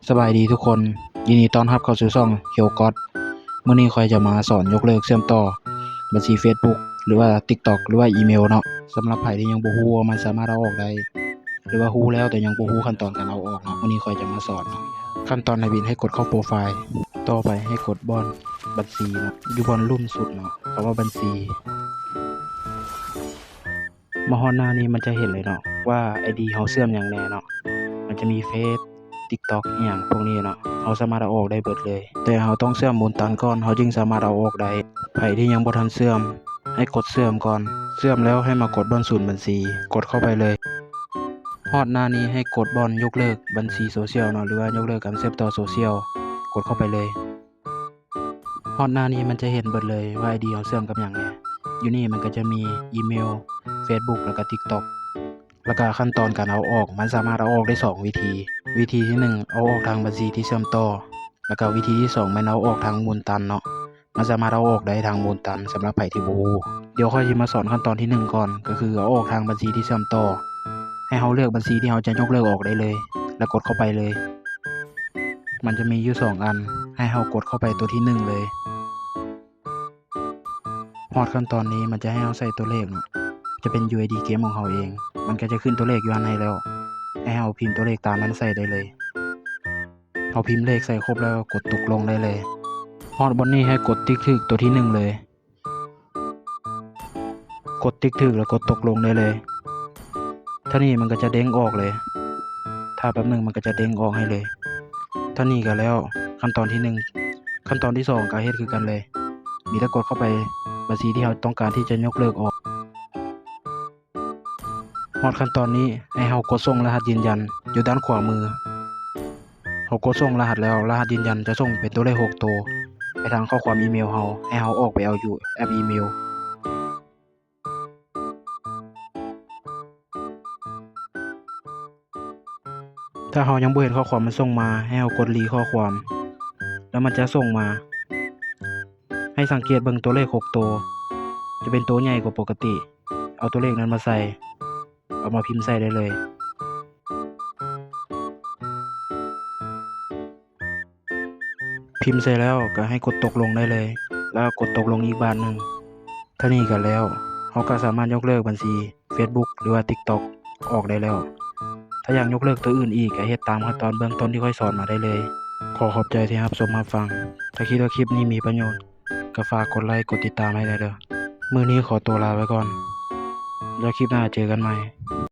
ສະບາຍດີທຸກຄົນ, ຍິນດີຕ້ອນຮັບເຂົ້າສູ່ຊ່ອງເຄວກອດ. ມື້ນີ້ຂ້ອຍຈະມາສອນຍົກເລີກເຊື່ອມຕໍ່ບັນຊີເຟສບຸກ ຫຼືວ່າຕິກຕັອກ ຫຼືວ່າອີເມວເນາະ. ສຳລັບໃຜທີ່ຍັງບໍ່ຮູ້ວ່າມັນສາມາດເອົາອອກໄດ້ ຫຼືວ່າຮູ້ແລ້ວແຕ່ຍັງບໍ່ຮູ້ຂັ້ນຕອນການເອົາອອກເນາະ, ມື້ນີ້ຂ້ອຍຈະມາສອນເນາະ. ຂັ້ນຕອນທຳອິດໃຫ້ກົດເຂົ້າໂປຣໄຟ, ຕໍ່ໄປໃຫ້ກົດບ່ອນບັນຊີເນາະ, ຢູ່ບ່ອນລຸ່ມສຸດເນາະ, ຄຳວ່າບັນຊີ. ມາຮອດໜ້ານີ້ມັນຈະເຫັນເລີຍເນາະ ວ່າໄອດີເຮົາເຊື່ອມຫຍັງແດ່ເນາະ. ມັນຈະມີເຟສ, ຕິກຕັອກ ອີ່ຫຍັງພວກນີ້ເນາະ, ເຮົາສາມາດເອົາອອກໄດ້ເບິດເລີຍ. ແຕ່ເຮົາຕ້ອງເຊື່ອມມູນຕັນກ່ອນ ເຮົາຈຶ່ງສາມາດເອົາອອກໄດ້. ໃຜທີ່ຍັງບໍ່ທັນເຊື່ອມ ໃຫ້ກົດເຊື່ອມກ່ອນ. ເຊື່ອມແລ້ວໃຫ້ມາກົດບ່ອນສູນບັນຊີ ກົດເຂົ້າໄປເລີຍ. ຮອດໜ້ານີ້ໃຫ້ກົດບ່ອນຍົກເລີກບັນຊີໂຊຊຽວເນາະ ຫຼືວ່າຍົກເລີກການເຊື່ອມຕໍ່ໂຊຊຽວ ກົດເຂົ້າໄປເລີຍ. ຮອດໜ້ານີ້ມັນຈະເຫັນເບິດເລີຍວ່າໄອດີເຮົາເຊື່ອມກັບຫຍັງແດ່. ຢູ່ນີ້ມັນກໍຈະມີອີເມວ, ເຟສບຸກ ແລ້ວກໍຕິກຕັອກ. ແລ້ວກໍຂັ້ນຕອນການເອົາອອກ ມັນສາມາດເອົາອອກໄດ້ສອງວິທີ. ວິທີທີໜຶ່ງ ເອົາອອກທາງບັນຊີທີ່ເຊື່ອມຕໍ່, ແລ້ວກໍວິທີທີສອງແມ່ນເອົາອອກທາງມູນຕັນເນາະ. ມັນສາມາດເອົາອອກໄດ້ທາງມູນຕັນ ສຳລັບໃຜທີ່ບໍ່ຮູ້. ດຽວຂ້ອຍຊິມາສອນຂັ້ນຕອນທີໜຶ່ງກ່ອນ ກໍຄືເອົາອອກທາງບັນຊີທີ່ເຊື່ອມຕໍ່. ໃຫ້ເຮົາເລືອກບັນຊີທີ່ເຮົາຈະຍົກເລີກອອກໄດ້ເລີຍ ແລ້ວກົດເຂົ້າໄປເລີຍ. ມັນຈະມີຢູ່ສອງອັນ ໃຫ້ເຮົາກົດເຂົ້າໄປຕົວທີໜຶ່ງເລີຍ. ຮອດຂັ້ນຕອນນີ້ມັນຈະໃຫ້ເຮົາໃສ່ຕົວເລກເນາະ, ຈະເປັນຢູໄອດີເກມຂອງເຮົາເອງ. ມັນກໍຈະຂຶ້ນຕົວເລກຢູ່ຫັ້ນໃຫ້ແລ້ວ, ໃຫ້ເຮົາພິມຕົວເລກຕາມນັ້ນໃສ່ໄດ້ເລີຍ. ເຮົາພິມເລກໃສ່ຄົບແລ້ວ ກົດຕົກລົງໄດ້ເລີຍ. ຮອດບ່ອນນີ້ໃຫ້ກົດຕິກຖືກຕົວທີໜຶ່ງເລີຍ. ກົດຕິກຖືກແລ້ວກົດຕົກລົງໄດ້ເລີຍ. ເທົ່ານີ້ມັນກໍຈະເດ້ງອອກເລີຍ. ຖ້າແປັບໜຶ່ງມັນກໍຈະເດ້ງອອກໃຫ້ເລີຍ. ເທົ່ານີ້ກໍແລ້ວ ຂັ້ນຕອນທີໜຶ່ງ. ຂັ້ນຕອນທີສອງກໍເຮັດຄືກັນເລີຍ. ມີແຕ່ກົດເຂົ້າໄປບັນຊີທີ່ເຮົາຕ້ອງການທີ່ຈະຍົກເລີກອອກ. ຮອດຂັ້ນຕອນນີ້ ໃຫ້ເຮົາກົດສົ່ງລະຫັດຢືນຢັນຢູ່ດ້ານຂວາມື. ເຮົາກົດສົ່ງລະຫັດແລ້ວ, ລະຫັດຢືນຢັນຈະສົ່ງເປັນຕົວເລກຫົກໂຕໄປທາງຂໍ້ຄວາມອີເມວເຮົາ, ໃຫ້ເຮົາອອກໄປເອົາຢູ່ແອັບອີເມວ. ຖ້າເຮົາຍັງບໍ່ເຫັນຂໍ້ຄວາມມັນສົ່ງມາ, ໃຫ້ເຮົາກົດລີຂໍ້ຄວາມ ແລ້ວມັນຈະສົ່ງມາ. ໃຫ້ສັງເກດເບິ່ງຕົວເລກຫົກໂຕ ຈະເປັນໂຕໃຫຍ່ກວ່າປົກກະຕິ. ເອົາຕົວເລກນັ້ນມາໃສ່, ເອົາມາພິມໃສ່ໄດ້ເລີຍ. ພິມໃສ່ແລ້ວກໍໃຫ້ກົດຕົກລົງໄດ້ເລີຍ, ແລ້ວກົດຕົກລົງອີກບາດໜຶ່ງ. ເທົ່ານີ້ກໍແລ້ວ, ເຮົາກໍສາມາດຍົກເລີກບັນຊີ ເຟສບຸກ ຫຼືວ່າຕິກຕັອກ ອອກໄດ້ແລ້ວ. ຖ້າຢາກຍົກເລີກຕົວອື່ນອີກ ກໍເຮັດຕາມຂັ້ນຕອນເບື້ອງຕົ້ນທີ່ຂ້ອຍສອນມາໄດ້ເລີຍ. ຂໍຂອບໃຈທີ່ຮັບຊົມຮັບຟັງ. ຖ້າຄິດວ່າຄລິບນີ້ມີປະໂຫຍດ ກໍຝາກກົດໄລກ໌ ກົດຕິດຕາມໃຫ້ແດ່ເດີ. ມື້ນີ້ຂໍຕົວລາໄປກ່ອນ, ແລ້ວຄລິບໜ້າເຈີກັນໃໝ່.